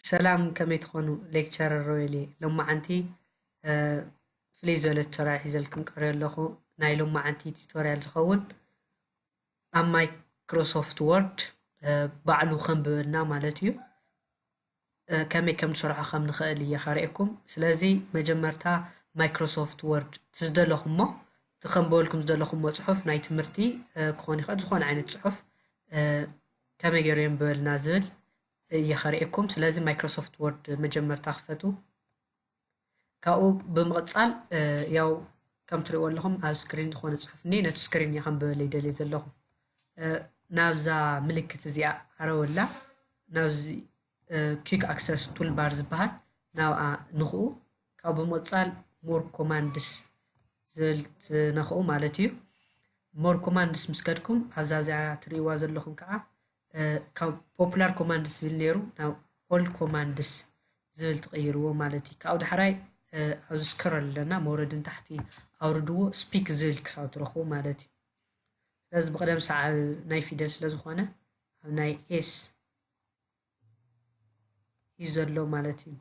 ሰላም፣ ከመይ ትኾኑ? ሌክቸረር ሮቤል እየ። ሎማዓንቲ፣ እ፣ ፍልይ ዝበለ ቱቶርያል ሒዘልኩም ቀርበ ኣለኹ። ናይ ሎማዓንቲ ቱቶርያል ዝኸውን ኣብ ማይክሮሶፍት ወርድ፣ እ፣ ባዕሉ ከንብበልና ማለት እዩ። እ፣ ከመይ ከም ንሰርሖ ከም ንኽእል እየ ከርእየኩም። ስለዚ መጀመርታ ማይክሮሶፍት ወርድ እቲ ዝደለኹሞ፣ እቲ ከንብበልኩም ዝደለኹሞ ጽሑፍ ናይ ትምህርቲ፣ እ፣ ክኾን ይኽእል፣ ዝኾነ ዓይነት ጽሑፍ፣ እ፣ ከመይ ገይሩ የንብበልና ዝብል እየ ከርእየኩም። ስለዚ ማይክሮሶፍት ወርድ መጀመርታ ክፈቱ። ካብኡ ብምቕጻል፣ እ፣ ያው ከም ትርእይዎ ኣለኹም ኣብ ስክሪን ዝኾነ ጽሑፍ እኒአ፣ ነቲ ስክሪን እየ ከንብበለይ ደልየ ዘለኹ። እ፣ ናብዛ ምልክት እዚኣ ዓረወላ፣ ናብዚ፣ እ፣ ኩክ ኣክሰስ ቱልባር ዝበሃል ናብኣ ንኽኡ። ካብኡ ብምቕጻል ሞር ኮማንድስ ዝብል ትነኽኡ ማለት እዩ። ሞር ኮማንድስ ምስ ከድኩም ኣብዛ እዚኣ ትርእይዋ ዘለኹም ከዓ፣ እ፣ ካብ ፖፑላር ኮማንድስ ዝብል ነይሩ ናብ ኦል ኮማንድስ ዝብል ትቕይርዎ ማለት እዩ። ካብኡ ዳሕራይ፣ እ፣ ኣብዚ ስክሮል ኣለና መውረዲ ንታሕቲ ኣውርድዎ፣ ስፒክ ዝብል ክሳብ ትረኽቡ ማለት እዩ። ስለዚ ብቕደም ሰዓብ ናይ ፊደል ስለ ዝኾነ ኣብ ናይ ኤስ እዩ ዘሎ ማለት እዩ።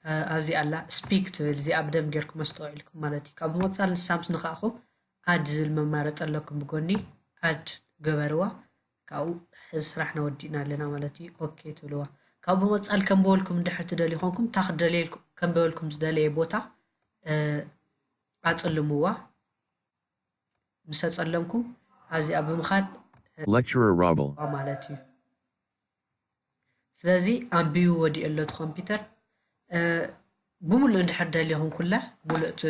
እ፣ ኣብዚ ኣላ ስፒክ ትብል፣ እዚኣ ብደንብ ጌርኩም ኣስተውዒልኩም ማለት እዩ። ካብ ብምቕጻል ንሳ ምስ ነኻእኹም ኣድ ዝብል መማረፂ ኣለኩም ብጎኒ፣ ኣድ ገበርዋ። ካብኡ ሕዚ ስራሕና ወዲእና ኣለና ማለት እዩ። ኦኬ ትብልዋ። ካብ ብምቕጻል ከንብበልኩም እንድሕር ትደልዩ ኮንኩም፣ እታ ክደልየልኩ-፣ ከንብበልኩም ዝደለየ ቦታ፣ እ፣ ኣጽልምዋ። ምስ ኣጸለምኩም ኣብዚኣ ብምኻድ፣ እ፣ Lecturer Robel. ማለት እዩ። ስለዚ ኣንቢቡ ወዲኡ ኣሎ እቲ ኮምፒውተር። እ፣ ብምሉእ እንድሕር ደሊኹም ኩለ፣ ሙሉእ እቲ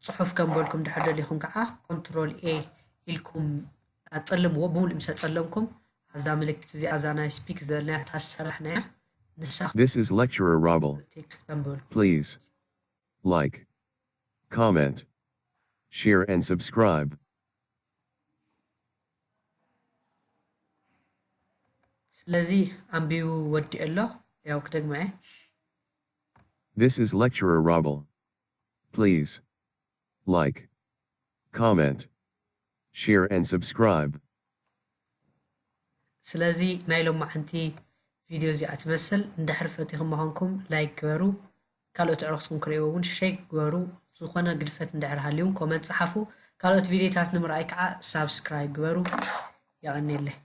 ጽሑፍ ከንበልኩም እንድሕር ደሊኹም ከዓ ኮንትሮል ኤ ኢልኩም ኣጸልምዎ። ብምሉእ ምስ ኣጸለምኩም ኣብዛ ምልክት እዚኣ፣ እዛ ናይ ስፒክ ዝበልናያ፣ እታ ዝሰራሕናያ፣ ንሳ This is Lecturer Robel. ቴክስት ከንበልኩም። Please like, comment, share and subscribe. ስለዚ ኣንቢቡ ወዲኡ ኣሎ። ያው ክደግማ እየ። This is Lecturer Robel. Please like, comment, share and subscribe. ስለዚ ናይ ሎማዓንቲ ቪድዮ እዚኣ ትመስል። እንድሕር ፈቲኹም ምዃንኩም ላይክ ግበሩ። ካልኦት ኣዕሩኽትኩም ክርእይዎ እውን ሼር ግበሩ። ዝኾነ ግድፈት እንድሕር ሃልዩ እውን ኮመንት ጸሓፉ። ካልኦት ቪድዮታት ንምርኣይ ከዓ ሳብስክራይብ ግበሩ። የቐንየለይ።